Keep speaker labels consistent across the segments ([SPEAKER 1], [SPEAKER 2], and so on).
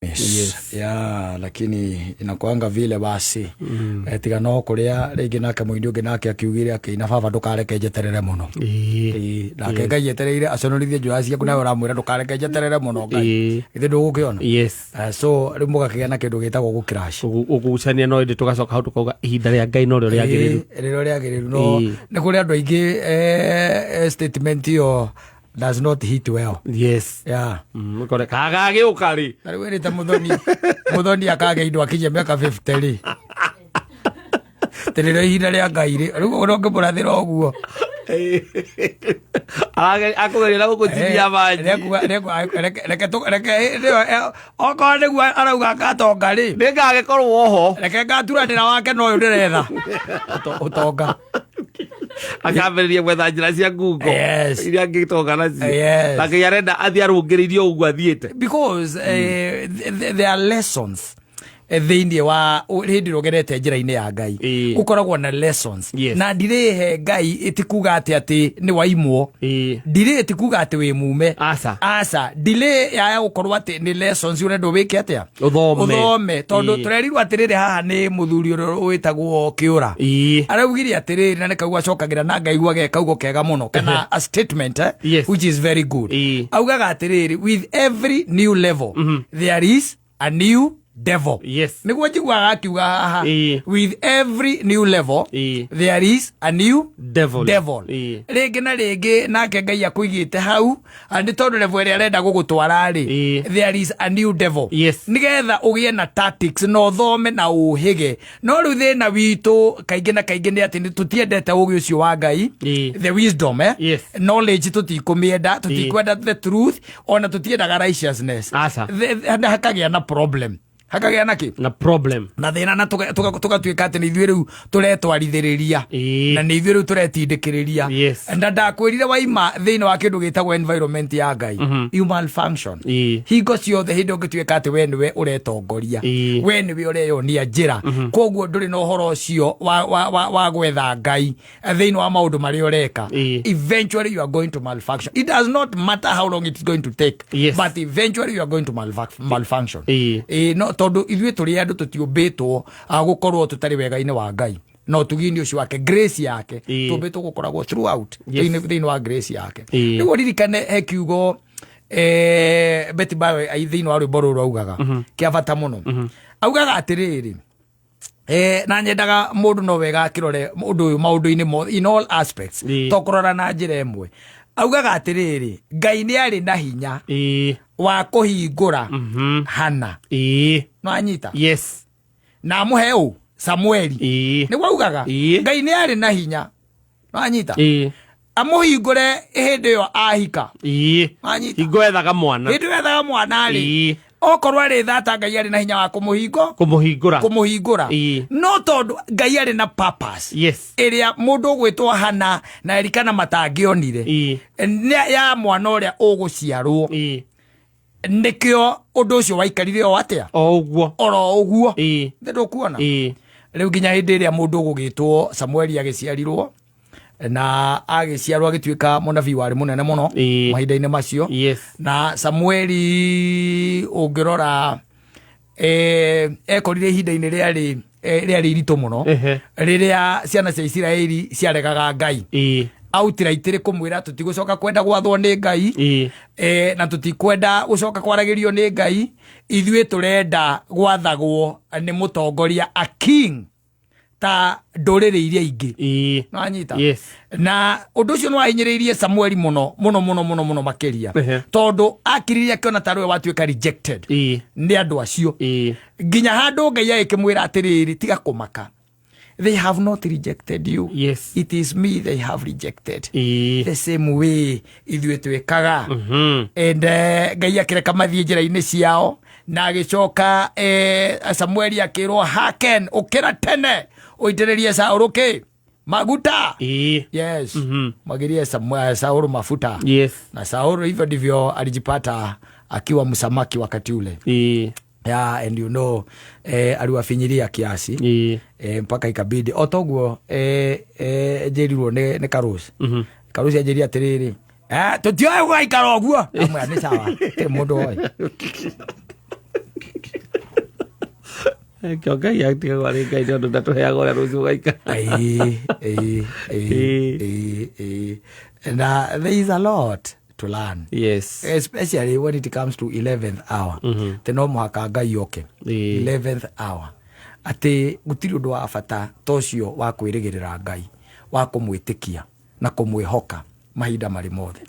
[SPEAKER 1] Yes. Yeah, lakini inakuanga vile basi. Tiga no kuria ringi nake muini ungi nake akiugire akiina, "Baba, ndukareke njeterere muno." Ĩĩ, nake Ngai etereire aconorithie njoya ciaku, nawe ũramwĩra, "Ndũkareke njeterere mũno, Ngai." Githĩ ndũgũkĩona?
[SPEAKER 2] Yes.
[SPEAKER 1] So rĩu mũgakĩgĩa na kĩndũ gĩtagwo gũcrash.
[SPEAKER 2] Ũgucania, no ĩndĩ tũgacoka hau tũkauga ihinda rĩa Ngai norĩo rĩagĩrĩru.
[SPEAKER 1] Rĩrĩa rĩagĩrĩru no nĩ kũrĩ andũ aingĩ, statement ĩyo does not hit well. Yeah.
[SPEAKER 2] Ũkore kagagĩũka rĩ.
[SPEAKER 1] Na rĩu ĩrĩte Mũthoni, Mũthoni akagĩa indo akinyia mĩaka 50 rĩ, tĩrĩrĩo ihinda rĩa Ngai rĩ, rĩu ũrĩa ũngĩmũrathĩra ũguo.
[SPEAKER 2] Akũgeria na gũkũtinia manji.
[SPEAKER 1] Reke okorwo nĩguo arauga akatonga rĩ,
[SPEAKER 2] nĩ ngagĩkorwo ho.
[SPEAKER 1] Reke ngaturanĩra wake no ũyũ ndĩretha ũtonga.
[SPEAKER 2] Akambĩrĩria gwetha njĩra cia ngungo iria angĩtonga nacio. Na Ngai arenda athiĩ arũngĩrĩirie ũguo athiĩte.
[SPEAKER 1] Because there are lessons thĩinĩ wa hĩndĩ ĩrĩa ũgerete njĩra-inĩ ya Ngai. Gũkoragwo na lessons. Na ndirĩhe Ngai ĩtikuga atĩ nĩ waimwo. Ndirĩ ĩtikuga atĩ wĩ mume.
[SPEAKER 2] Aca.
[SPEAKER 1] Aca, delay yaya gũkorwo atĩ nĩ lessons ũrenda wĩke atĩa?
[SPEAKER 2] Ũthome.
[SPEAKER 1] Ũthome, tondũ tũrerirwo atĩrĩrĩ, haha nĩ mũthuri ũrĩa wĩtagwo Kĩũra araugire atĩrĩrĩ, na nĩ kau acokagĩra na ngaigua ge kaugo kega mũno, kana a statement, which is very good. Augaga atĩrĩrĩ, "With every new level there is a new devil." Nĩguo njiguaga akiuga haha. With every new level there is a new
[SPEAKER 2] devil.
[SPEAKER 1] Devil. Rĩngĩ na rĩngĩ nake Ngai akũigĩte hau, nĩ tondũ level ĩrĩa arenda gũgũtwara rĩ, there is a new devil, nĩgetha ũgĩe na tactics na ũthome na ũhĩge. No rĩu thĩna witũ kaingĩ na kaingĩ nĩ atĩ nĩ tũtiendete ũgĩ ũcio wa Ngai, the wisdom, knowledge tũtikũmĩenda, tũtikwenda the truth, ona tũtiendaga righteousness.
[SPEAKER 2] Aca.
[SPEAKER 1] Hakagĩa na problem, hakagĩa na kĩ?
[SPEAKER 2] Na problem.
[SPEAKER 1] Na thĩna, na tũgatuĩka atĩ nĩ ithuĩ rĩu tũretwarithĩrĩria na nĩ ithuĩ rĩu tũretindĩkĩrĩria. Na ndakwĩrire waima thĩinĩ wa kĩndũ gĩtagwo environment ya Ngai, you malfunction. Hingo ciothe hĩndĩ ũngĩtuĩka atĩ we nĩwe ũretongoria, we nĩwe ũreyonia njĩra, koguo ndũrĩ na ũhoro ũcio wa gwetha Ngai thĩinĩ wa maũndũ marĩa ũreka, eventually you are going to malfunction. It does not matter how long it's going to take, but eventually you are going to malfunction. Ĩĩ, no tondũ ithuĩ tũrĩ andũ tũtiũmbĩtwo gũkorwo tũtarĩ wega-inĩ wa Ngai na ũtugi-inĩ ũcio wake, grace yake. Tũmbĩtwo gũkoragwo throughout thĩinĩ wa grace yake. Rĩu ũririkane he kiugo Betty Bayo thĩinĩ wa rwĩmbo rũrũ augaga kĩa bata mũno. Augaga atĩrĩrĩ, na nyendaga mũndũ no wega akĩrore ũndũ ũyũ maũndũ-inĩ mothe, in all aspects, to kũrora na njĩra ĩmwe. Augaga atĩrĩrĩ, Ngai nĩ arĩ na hinya wa kũhingũra Hana. No anyita na amũhe ũ Samueli. Nĩguo augaga. Ngai nĩ arĩ na hinya, no anyita amũhingũre hĩndĩ ĩyo ahika. Anyita.
[SPEAKER 2] Hingo ethaga mwana.
[SPEAKER 1] Hĩndĩ ĩyo ethaga mwana rĩ, okorwo arĩ thata, Ngai arĩ na hinya wa kũmũhingo
[SPEAKER 2] kũmũhingũra.
[SPEAKER 1] Kũmũhingũra. No tondũ Ngai arĩ na purpose ĩrĩa mũndũ ũgwĩtwo Hana na Elikana matangĩonire, nĩ ya mwana ũrĩa ũgũciarwo, nĩkĩo ũndũ ũcio waikarire o atĩa?
[SPEAKER 2] O ũguo.
[SPEAKER 1] Oro ũguo. Nĩ ndũkuona? Rĩu nginya hĩndĩ ĩrĩa mũndũ ũgũgĩtwo Samueli agĩciarirwo, na agĩciarwo agĩtuĩka mũnabii warĩ mũnene mũno mahinda-inĩ macio. Na Samueli ũngĩrora, ekorire ihinda-inĩ rĩarĩ iritũ mũno, rĩrĩa ciana cia Isiraeli ciaregaga Ngai outright, kũmwĩra, "Tũtigũcoka kwenda gwathwo nĩ Ngai, na tũtikwenda gũcoka kwaragĩrio nĩ Ngai. Ithuĩ tũrenda gwathagwo nĩ mũtongoria, a king, ta ndũrĩrĩ iria ingĩ." Nĩwanyita?
[SPEAKER 2] Yes.
[SPEAKER 1] Na ũndũ ũcio nĩ wahinyĩrĩirie Samueli mũno mũno mũno mũno mũno makĩria, tondũ akiririe akĩona tarĩ we watuĩka rejected nĩ andũ acio, nginya handũ Ngai agĩkĩmwĩra atĩrĩrĩ, "Tiga kũmaka, they have not rejected you. It is me they have rejected." The same way ithuĩ twĩkaga. And Ngai akĩreka mathiĩ njĩra-inĩ ciao, na agĩcoka Samueli akĩrwo, "Haken, ũkĩra tene ũitĩrĩrie Saũlũ kĩ maguta." Yes. Mwagirie Saulu mafuta. Na Saulu hivyo ndivyo alijipata akiwa msamaki wakati ule. Yeah, and aliwafinyilia kiasi, mpaka ikabidi o toguo njĩrirwo nĩ Karusi. Karusi anjĩria atĩrĩrĩ, "Tũtioĩ gũgaikara ũguo." Amwĩra nĩ sawa, tirĩ mũndũ oĩ.
[SPEAKER 2] Kĩo Ngai atigagwo arĩ Ngai nĩ ũndũ ndatũheaga ũrĩa rũciũ gũgaikara.
[SPEAKER 1] Ĩĩ, ĩĩ, ĩĩ, ĩĩ, ĩĩ. Na there is a lot to learn, especially when it comes to 11th hour, atĩ no mũhaka Ngai oke 11th hour, atĩ gũtirĩ ũndũ wa bata ta ũcio wa kwĩrĩgĩrĩra Ngai, wa kũmwĩtĩkia na kũmwĩhoka mahinda marĩ mothe.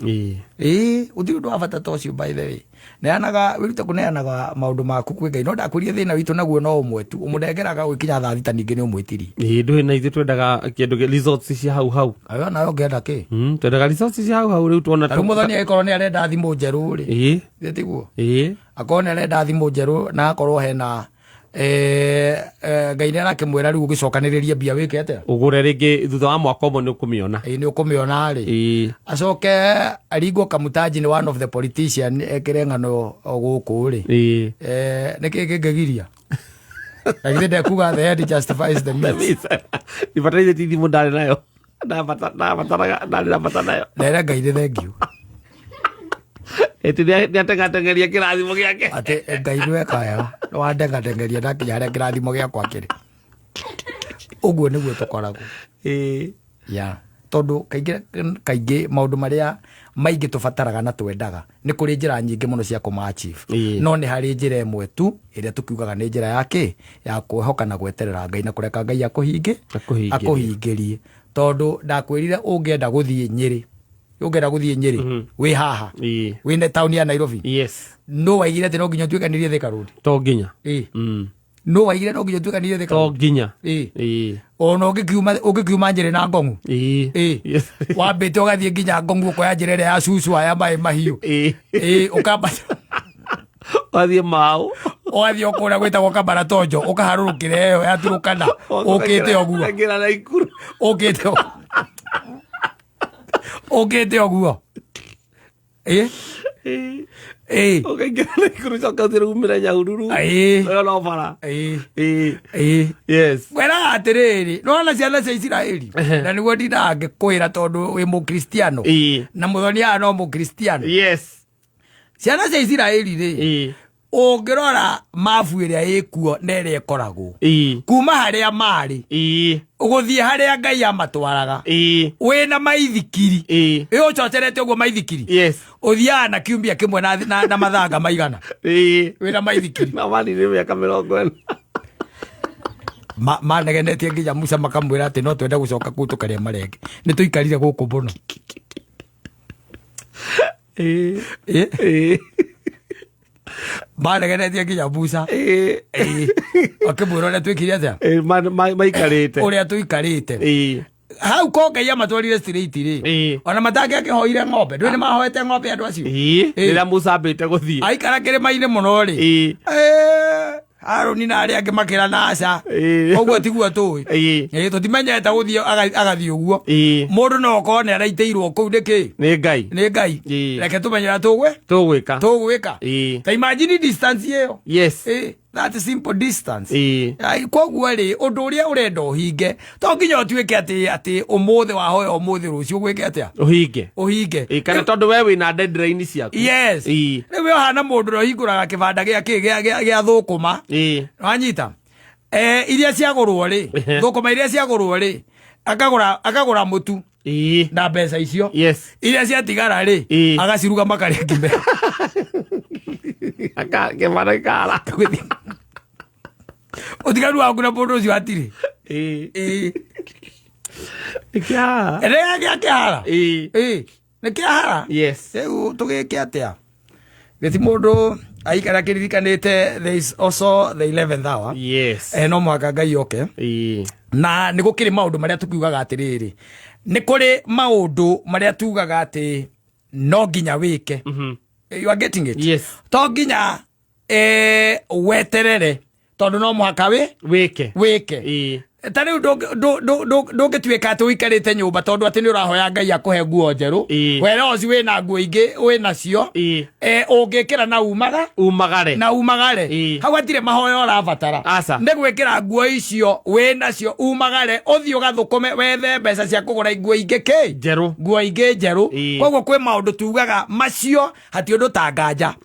[SPEAKER 1] Ĩĩ, gũtirĩ ũndũ wa bata ta ũcio. By the way, neanaga, wĩrute kũneanaga maũndũ maku kwĩ Ngai. No ndakwĩrire thĩna witũ naguo no ũmwe tu, ũmũnengeraga gũgĩkinya thaa 6, ningĩ nĩ ũmwĩtirie.
[SPEAKER 2] Ĩĩ, ndũĩ na ithuĩ twendaga kĩndũ results cia hau hau.
[SPEAKER 1] Ayo nayo ũngĩenda kĩ?
[SPEAKER 2] Twendaga results cia hau hau rĩu tuona.
[SPEAKER 1] Ta rĩu mũthoni agĩkorwo nĩ arenda thimũ njerũ rĩ, githĩ tiguo?
[SPEAKER 2] Ĩĩ.
[SPEAKER 1] Akorwo nĩ arenda thimũ njerũ na akorwo hena Ngai nĩ arakĩmwĩra rĩu ũgĩcokanĩrĩrie mbia wĩke atĩa?
[SPEAKER 2] Ũgũre rĩngĩ thutha wa mwaka ũmwe nĩ ũkũmĩona.
[SPEAKER 1] Ĩĩ, nĩ ũkũmĩona rĩ. Acoke aringwo kamutaji nĩ one of the politician ekĩre ng'ano gũkũ rĩ. Nĩ kĩĩ kĩngĩgiria? Na githĩ ndekuga the end justifies the means?
[SPEAKER 2] Ibataire ti thimũ ndarĩ nayo. Ndabataraga, ndarĩ na bata nayo.
[SPEAKER 1] Nere Ngai nĩ thengiũ.
[SPEAKER 2] Ĩtĩ nĩatengatengeria kĩrathimo gĩake.
[SPEAKER 1] Atĩ Ngai nĩ weka wega nĩ wandengatengeria ndakinya harĩa kĩrathimo gĩakwa kĩrĩ. Ũguo nĩguo tũkoragwo. Ya tondũ kaingĩ kaingĩ maũndũ marĩa maingĩ tũbataraga na twendaga, nĩ kũrĩ njĩra nyingĩ mũno cia kũma achieve, no nĩ harĩ njĩra ĩmwe tu ĩrĩa tũkiugaga nĩ njĩra ya kĩ? Ya kwĩhoka na gweterera Ngai na kũreka Ngai akũhingĩ.
[SPEAKER 2] Akũhingĩrie.
[SPEAKER 1] Akũhingĩrie, tondũ ndakwĩrire ũngĩenda gũthiĩ Nyĩrĩ, ũngĩenda gũthiĩ Nyĩrĩ wĩ haha, wĩ taũni ya Nairobi, no waigire atĩ no nginya ũtuĩkanĩrie Thika Road?
[SPEAKER 2] To nginya.
[SPEAKER 1] No waigire no nginya ũtuĩkanĩrie Thika
[SPEAKER 2] To
[SPEAKER 1] Road?
[SPEAKER 2] nginya.
[SPEAKER 1] Ona ũngĩkiuma Nyĩrĩ na Ngong'u, wambĩte ũgathiĩ nginya Ngong'u, ũkoya njĩra ĩrĩa ya cucu aya maĩ mahiũ, ũkambata.
[SPEAKER 2] Wathiĩ mau.
[SPEAKER 1] Ũgathiĩ o kũrĩa gwĩtagwo Kamaratonjo, ũkaharũrũkĩra ĩyo ya Turukana ũkĩte ũguo.
[SPEAKER 2] Ũkaingĩra Naikuru.
[SPEAKER 1] Ũkĩte ũguo, ĩ ĩ.
[SPEAKER 2] Ũkaingĩra Naikuru, coka ũthiĩ rĩu umĩre Nyahururu. Ĩyo no bara.
[SPEAKER 1] Ĩ. Ngwĩraga atĩrĩrĩ, nĩwona ciana cia Isiraeli, na nĩguo ndindaga ngĩkwĩra tondũ wĩ mũkristiano, na mũthoni haha no mũkristiano. Ciana cia Isiraeli rĩ, ũngĩrora mabu ĩrĩa ĩkuo na ĩrĩa ĩkoragwo, kuma harĩa marĩ gũthiĩ harĩa Ngai amatwaraga, wĩna maithikiri, ĩ ũcocerete ũguo maithikiri, ũthiaga na kiumia kĩmwe na mathanga maigana, wĩna maithikiri.
[SPEAKER 2] Na manire mĩaka 40.
[SPEAKER 1] Manegenetie nginya Musa makamwĩra atĩ no twende gũcoka kũu tũkarĩa marenge, nĩ tũikarire gũkũ mũno. Ĩ? Manegenetie nginya Musa. Ĩ. Akĩmwĩra ũrĩa twĩkire atĩa?
[SPEAKER 2] Ĩĩ, maikarĩte.
[SPEAKER 1] Ũrĩa tũikarĩte hau ko Ngai amatwarire straight rĩ, ona matangĩakĩhoire ng'ombe, ndũĩ nĩ mahoete ng'ombe andũ acio?
[SPEAKER 2] Rĩrĩa Musa ambĩte gũthiĩ.
[SPEAKER 1] Aikara kĩrĩma-inĩ mũno rĩ, Harũni na arĩa angĩ makĩra na aca, ũguo tiguo tũĩ. Ĩ, tũtimenyete gũthiĩ agathiĩ ũguo. Mũndũ no okorwo nĩ araitĩirwo kũu nĩkĩ?
[SPEAKER 2] Nĩ Ngai.
[SPEAKER 1] Nĩ Ngai. Reke tũmenye ũrĩa tũgwe
[SPEAKER 2] tũgwĩka.
[SPEAKER 1] Tũgwĩka. Ta imagine distance ĩyo. Ĩ, that simple distance. Ai, koguo rĩ, ũndũ ũrĩa ũrenda ũhinge, to nginya ũtuĩke atĩ ũmũthĩ wahoya, ũmũthĩ rũciũ gwĩke atĩa?
[SPEAKER 2] Ũhinge.
[SPEAKER 1] Ũhinge.
[SPEAKER 2] Ĩĩ, kana tondũ we wĩna deadline ciaku.
[SPEAKER 1] Yes. Rĩu we ũhana mũndũ ũrĩa ũhingũraga kĩbanda gĩa kĩ gĩa thũkũma. Wanyita, iria ciagũrwo rĩ, thũkũma iria ciagũrwo rĩ, akagũra mũtu na mbeca icio. Iria ciatigara rĩ, agaciruga makarĩa ngime.
[SPEAKER 2] Kĩbanda gĩkara.
[SPEAKER 1] Ũtiganu waku na mũndũ ũcio hatirĩ.
[SPEAKER 2] Kĩahara.
[SPEAKER 1] Rĩrĩa gĩa kĩhara. Ĩĩ, nĩ kĩahara. Rĩu tũgĩke atĩa gĩti mũndũ aikara kĩririkanĩte there is also the 11th hour? No mũhaka Ngai oke. Na nĩ gũkĩrĩ maũndũ marĩa tũkiugaga atĩrĩrĩ, nĩ kũrĩ maũndũ marĩa tugaga atĩ no nginya wĩke. You are getting it?
[SPEAKER 2] Yes.
[SPEAKER 1] To nginya weterere, tondũ no mũhaka wĩ
[SPEAKER 2] wĩke.
[SPEAKER 1] Wĩke. Ta rĩu ndũngĩtuĩka atĩ ũikarĩte nyũmba tondũ atĩ nĩ ũrahoya Ngai akũhe nguo njerũ, whereas wĩna nguo ingĩ wĩ nacio, ũngĩkĩra na umaga
[SPEAKER 2] umagare.
[SPEAKER 1] Na umagare. Hau hatirĩ mahoya ũrabatara.
[SPEAKER 2] Aca.
[SPEAKER 1] Nĩ gwĩkĩra nguo icio wĩ nacio, umagare, ũthiĩ ũgathũkũme, wethe mbeca cia kũgũra nguo ingĩ kĩ?
[SPEAKER 2] Njerũ.
[SPEAKER 1] Nguo ingĩ njerũ. Koguo kwĩ maũndũ tugaga macio hati ũndũ ta nganja,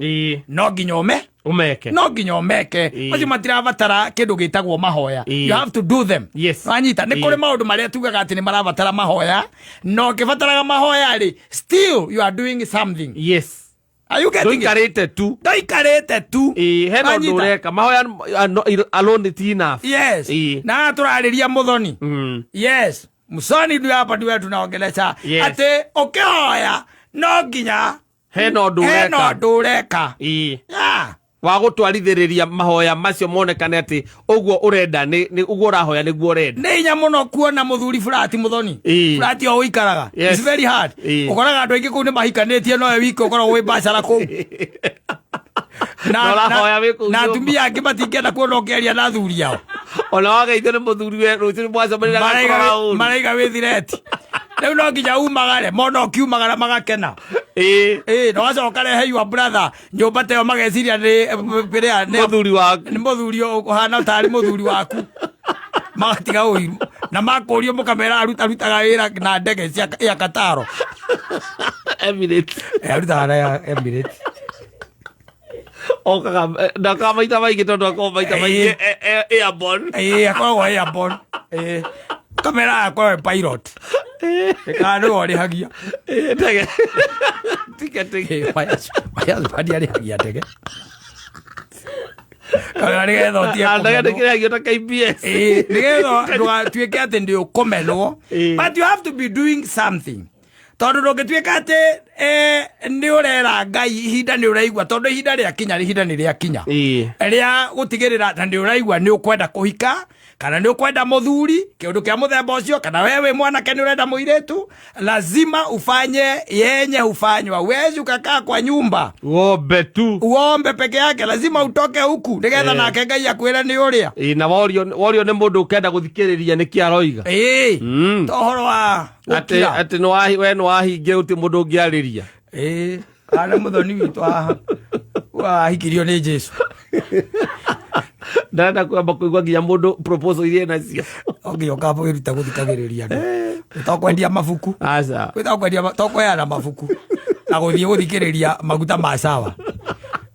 [SPEAKER 1] no nginya ũme.
[SPEAKER 2] Ũmeke.
[SPEAKER 1] No nginya ũmeke. Macio matirabatara kĩndũ gĩtagwo mahoya. You have to do them. Wanyita? Nĩ kũrĩ maũndũ marĩa tugaga atĩ nĩ marabatara mahoya, na ũkĩbataraga mahoya rĩ, still you are doing something. Are you getting it?
[SPEAKER 2] Ndũikarĩte tu.
[SPEAKER 1] Ndũikarĩte tu.
[SPEAKER 2] Ĩĩ, hena ũndũ
[SPEAKER 1] Wanyita?
[SPEAKER 2] ũreka. Mahoya alone ti enough.
[SPEAKER 1] Yes. Na haha tũrarĩria mũthoni. Yes, mũconi ndio hapa ndio tunaongelesha. Atĩ ũkĩhoya no nginya
[SPEAKER 2] Hena ũndũ
[SPEAKER 1] hena
[SPEAKER 2] ũreka.
[SPEAKER 1] Ũndũ ũreka. Yeah.
[SPEAKER 2] Wa gũtwarithĩrĩria mahoya macio monekane atĩ ũguo ũrenda nĩ ũguo ũrahoya nĩguo ũrenda.
[SPEAKER 1] Nĩ hinya mũno kuona mũthuri burati mũthoni. Burati o ũikaraga. It's very hard. Ũkoraga andũ aingĩ kũu nĩ mahikanĩtie, nowe wiki ũkoragwo wĩ bacara kũu na,
[SPEAKER 2] Na ũrahoya wĩ kũu
[SPEAKER 1] na
[SPEAKER 2] nyũmba.
[SPEAKER 1] atumia angĩ matingĩenda kuona ũkĩaria na athuri ao.
[SPEAKER 2] Ona wageithio nĩ mũthuri we rũciũ nĩ mwacemania na gakora ũru.
[SPEAKER 1] Maraiga wĩ thireti. Rĩu no nginya umagare, mona ũkiumagara magakena. Ĩĩ, na wacoka rehe your brother nyũmba ta ĩyo, mageciria nĩ kĩrĩa nĩ
[SPEAKER 2] Mũthuri waku.
[SPEAKER 1] Nĩ mũthuri ũhana tarĩ mũthuri waku, magatiga ũiru na makũrio mũkamera arutaga wĩra na ndege cia ya Kataro.
[SPEAKER 2] Emirates.
[SPEAKER 1] Eh, arutaga na ya Emirates.
[SPEAKER 2] Okaga ndakaga maita maingĩ tondũ akoragwo maita maingĩ airborne.
[SPEAKER 1] Ĩĩ, akoragwo airborne. Ĩĩ, kamera akoragwo pilot kana nĩwe ũrĩhagia.
[SPEAKER 2] Ndege tiketi.
[SPEAKER 1] Ĩĩ, my husband arĩhagia ndege kamera nĩgetha ũtige
[SPEAKER 2] Na ndege
[SPEAKER 1] kũmenwo.
[SPEAKER 2] ndĩkĩrĩhagio ta KBS.
[SPEAKER 1] Ĩĩ, nĩgetha ndũgatuĩke atĩ ndĩ ũkũmenwo. But you have to be doing something, tondũ ndũngĩtuĩka atĩ nĩ ũrera Ngai ihinda nĩ ũraigua, tondũ ihinda rĩakinya, ihinda nĩ rĩakinya rĩa gũtigĩrĩra na nĩ ũraigua nĩ ũkwenda kũhika kana nĩ ũkwenda mũthuri, kĩũndũ kĩa mũthemba ũcio, kana we wĩ mwanake nĩ ũrenda mũirĩtu, lazima ufanye yenye hufanywa. Huwezi ukakaa kwa nyumba
[SPEAKER 2] Wombe tu.
[SPEAKER 1] Uombe peke yake. Lazima utoke huku nĩgetha nake Ngai akwĩre nĩ ũrĩa.
[SPEAKER 2] Ĩĩ, na worio nĩ mũndũ ũkenda gũthikĩrĩria nĩkĩ aroiga.
[SPEAKER 1] Ĩĩ, to ũhoro wa
[SPEAKER 2] Atĩ
[SPEAKER 1] gũkira.
[SPEAKER 2] Atĩ we nĩwahingia gũtirĩ mũndũ ũngĩarĩria.
[SPEAKER 1] Ĩĩ, kana mũthoni witũ haha wahikirio nĩ Jesu.
[SPEAKER 2] Ndarenda kwamba kũigua nginya mũndũ proposal iria enacio.
[SPEAKER 1] Nginya ũkamba wĩruta gũthikagĩrĩria andũ, to kwendia mabuku.
[SPEAKER 2] Aca.
[SPEAKER 1] Kwĩta kwendia to kũheana mabuku na gũthiĩ gũthikĩrĩria maguta ma sawa,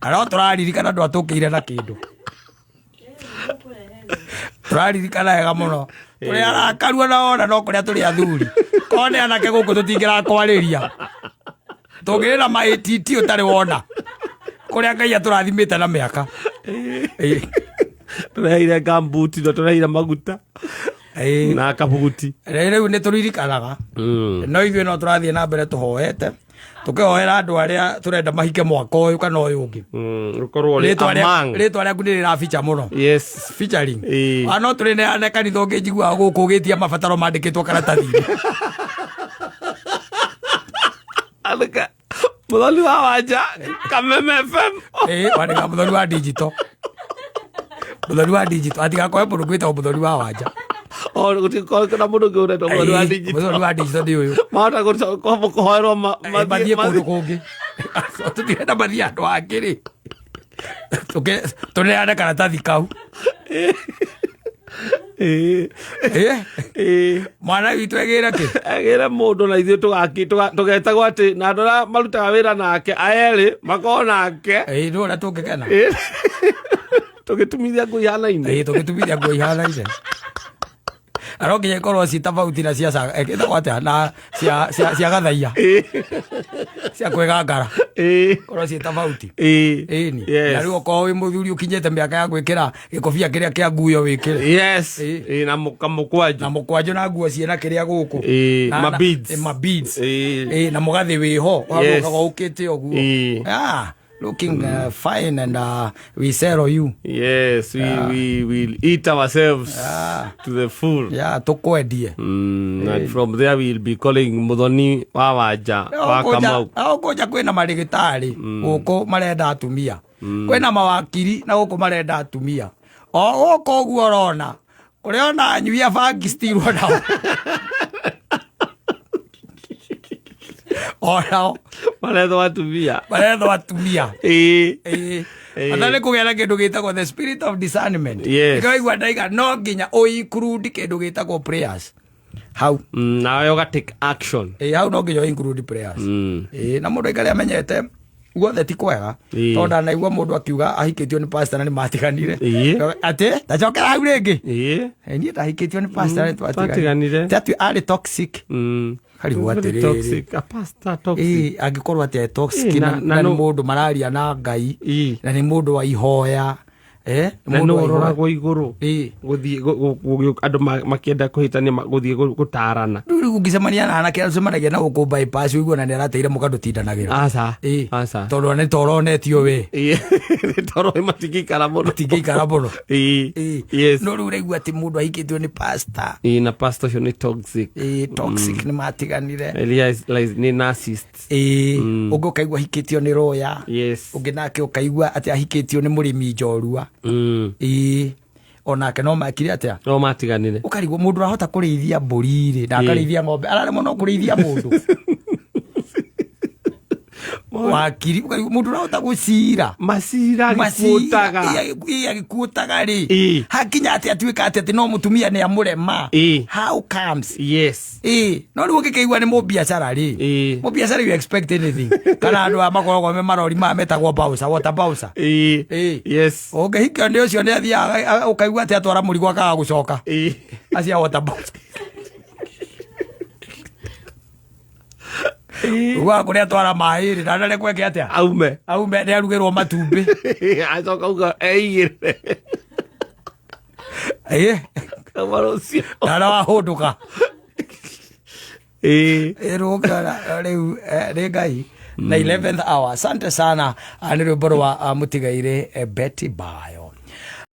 [SPEAKER 1] na no tũraririkana andũ atũkĩire na kĩndũ tũraririkana wega mũno, tũrĩ arakaru ona wona no kũrĩa tũrĩ athuri korwo nĩ anake gũkũ tũtingĩrakwarĩria, tũngĩrĩ na ma ATT ũtarĩ wona kũrĩa Ngai atũrathimĩte na mĩaka. Ĩĩ.
[SPEAKER 2] Tũreheire gambuti na tũreheire maguta na kabuguti.
[SPEAKER 1] Rĩu nĩ tũririkanaga, no ithuĩ no tũrathiĩ na mbere tũhoete, tũkĩhoera andũ arĩa tũrenda mahike mwaka ũyũ kana ũyũ ũngĩ.
[SPEAKER 2] Rũkorwo rĩ
[SPEAKER 1] Rĩtwa
[SPEAKER 2] among.
[SPEAKER 1] Rĩtwa rĩaku nĩ rĩrabica mũno. Featuring. No tũrĩ neane kanitha ũngĩnjiguaga gũkũ ũgĩtia mabataro mandĩkĩtwo karatathi-inĩ.
[SPEAKER 2] Andĩka mũthoni wa Wanja, Kameme FM.
[SPEAKER 1] Ĩĩ, wandĩka mũthoni wa digital, mũthoni wa digital, atigakorwe mũndũ gwĩtagwo mũthoni wa Wanja.
[SPEAKER 2] O gũtikorwo na mũndũ ũngĩ ũretwo mũthoni wa
[SPEAKER 1] Ĩĩ,
[SPEAKER 2] digital.
[SPEAKER 1] Mũthoni wa digital nĩ ũyũ.
[SPEAKER 2] Mahota kũhoerwo
[SPEAKER 1] mathiĩ kũndũ kũngĩ, tũtirenda mathiĩ andũ angĩ rĩ. Tũneane karatathi kau.
[SPEAKER 2] Ĩĩ.
[SPEAKER 1] Mwana witũ egĩre kĩ?
[SPEAKER 2] Agĩre mũndũ na ithuĩ tũgetagwo atĩ na andũ arĩa marutaga wĩra nake aerĩ makorwo nake.
[SPEAKER 1] Ĩĩ, nĩ ũrĩa tũngĩkena.
[SPEAKER 2] Ĩĩ. Tũgĩtumithia nguo ihanaine.
[SPEAKER 1] Ĩĩ, tũgĩtumithia nguo ihanaine, na no nginya ikorwo ci tofauti na cia ĩtagwo atĩa, na cia gathaia cia kwĩgangara, korwo ciĩ tofauti. Ĩni. Na rĩu okorwo wĩ mũthuri ũkinyĩte mĩaka ya gwĩkĩra gĩkobia kĩrĩa kĩa nguo wĩkĩre.
[SPEAKER 2] Ĩĩ, na kamũkwanjũ.
[SPEAKER 1] Na mũkwanjũ na nguo ciĩna kĩrĩa gũkũ.
[SPEAKER 2] Ma beads.
[SPEAKER 1] Ma beads. Ĩĩ, na mũgathĩ wĩho ũgacokaga ũkĩte ũguo. Ah, looking fine and we sell you.
[SPEAKER 2] Yes, we will eat ourselves to the full.
[SPEAKER 1] Yeah, tũkwendie.
[SPEAKER 2] And from there we will be calling Muthoni wa Wanja wa Kamau.
[SPEAKER 1] Kũnja kwĩna marĩgĩtarĩ gũkũ marenda atumia, kwĩna mawakiri na gũkũ marenda atumia, o gũkũ ũguo ũrona kũrĩa ona anyui a bangi still onao onao
[SPEAKER 2] Marethwo atumia.
[SPEAKER 1] Marethwo atumia.
[SPEAKER 2] Ĩĩ.
[SPEAKER 1] Ata nĩ kũgĩa na kĩndũ gĩtagwo the spirit of discernment. Nĩkĩo waigua ndaiga no nginya ũ include kĩndũ gĩtagwo prayers hau.
[SPEAKER 2] Nawe ũga take action.
[SPEAKER 1] Ĩĩ, hau no nginya ũ include prayers. Ĩĩ, na mũndũ aikare amenyete Guothe ti kwega.
[SPEAKER 2] Ĩĩ.
[SPEAKER 1] Tondũ ndanaigua mũndũ akiuga ahikĩtio nĩ pastor na nĩ matiganire.
[SPEAKER 2] Ĩĩ.
[SPEAKER 1] Atĩ tacokera hau rĩngĩ.
[SPEAKER 2] Ĩĩ.
[SPEAKER 1] Eh, niĩ ndahikĩtio nĩ pastor na nĩ
[SPEAKER 2] twatiganire.
[SPEAKER 1] Ti atĩ arĩ toxic. Karigwo
[SPEAKER 2] Very
[SPEAKER 1] atĩrĩrĩ.
[SPEAKER 2] toxic. A pastor toxic.
[SPEAKER 1] Ĩĩ, angĩkorwo atĩ e toxic
[SPEAKER 2] Ĩĩ,
[SPEAKER 1] na
[SPEAKER 2] na-
[SPEAKER 1] na
[SPEAKER 2] na
[SPEAKER 1] nĩ
[SPEAKER 2] no-
[SPEAKER 1] mũndũ mararia na Ngai
[SPEAKER 2] Ĩĩ.
[SPEAKER 1] na nĩ mũndũ wa ihoya eh, nĩ
[SPEAKER 2] Na
[SPEAKER 1] mũndũ
[SPEAKER 2] nĩ
[SPEAKER 1] wa ihoya.
[SPEAKER 2] ũroragwo igũrũ.
[SPEAKER 1] Ĩĩ.
[SPEAKER 2] Gũthiĩ andũ makĩenda kũhĩtania gũthiĩ gũtarana.
[SPEAKER 1] Rĩu rĩu ũngĩcemania na anake arĩa ũcemanagia na gũkũ bypass ũigue na nĩ arateire mũka ndũtindanagĩra.
[SPEAKER 2] Aca.
[SPEAKER 1] Ĩĩ.
[SPEAKER 2] Aca.
[SPEAKER 1] Tondũ nĩ toronetio we.
[SPEAKER 2] Ĩĩ. Nĩ toro matingĩikara mũno.
[SPEAKER 1] Matingĩikara mũno.
[SPEAKER 2] Ĩĩ.
[SPEAKER 1] Ĩĩ.
[SPEAKER 2] Yes.
[SPEAKER 1] No rĩu ũraigua atĩ mũndũ ahikĩtio nĩ pastor.
[SPEAKER 2] Ĩĩ, na pastor ũcio nĩ toxic.
[SPEAKER 1] Ĩĩ, toxic nĩ matiganire.
[SPEAKER 2] Elias like, nĩ narcissist.
[SPEAKER 1] Ĩĩ. Ũngĩ ũkaigua ahikĩtio nĩ lawyer.
[SPEAKER 2] Yes.
[SPEAKER 1] Ũngĩ nake ũkaigua atĩ ahikĩtio nĩ mũrĩmi njorua. Ĩĩ. Onake no makire atĩa?
[SPEAKER 2] No matiganire.
[SPEAKER 1] Ũkarigwo mũndũ ũrahota kũrĩithia mbũri rĩ na akarĩithia ng'ombe araremwo no kũrĩithia mũndũ. Wakiri ũkarigwo mũndũ ũrahota gũcira.
[SPEAKER 2] Macira agĩkuũtaga.
[SPEAKER 1] Agĩkuũtaga rĩ.
[SPEAKER 2] Ĩĩ.
[SPEAKER 1] Hakinya atĩ atuĩka atĩ atĩ no mũtumia nĩ amũrema.
[SPEAKER 2] Ĩĩ.
[SPEAKER 1] How comes?
[SPEAKER 2] Yes.
[SPEAKER 1] Ĩĩ, no rĩu ũngĩkĩigua nĩ mũbiacara rĩ.
[SPEAKER 2] Ĩĩ.
[SPEAKER 1] Mũbiacara you expect anything. Kana andũ aya makoragwo me marori maya metagwo bouncer, water bouncer.
[SPEAKER 2] Ĩĩ.
[SPEAKER 1] Ĩĩ.
[SPEAKER 2] Yes.
[SPEAKER 1] Ũngĩhikio nĩ ũcio nĩ athiaga ũkaigua atĩ atwara mũrigo akaga gũcoka.
[SPEAKER 2] Ĩĩ.
[SPEAKER 1] Acio a water bouncer. Ugaga kũrĩa atwara maĩ rĩ, na ndarekwo eke atĩa?
[SPEAKER 2] Aume.
[SPEAKER 1] Aume nĩ arugĩrwo matumbĩ.
[SPEAKER 2] Acoka uga eigĩre.
[SPEAKER 1] Ĩĩ.
[SPEAKER 2] Kauma rũciũ.
[SPEAKER 1] Na wahũndũka.
[SPEAKER 2] Ĩĩ.
[SPEAKER 1] Ĩrũkara rĩu nĩ Ngai na 11th hour. Asante sana. Ah, Nĩ rwĩmbo rwa ah, mũtigairĩ eh, Betty Bayo.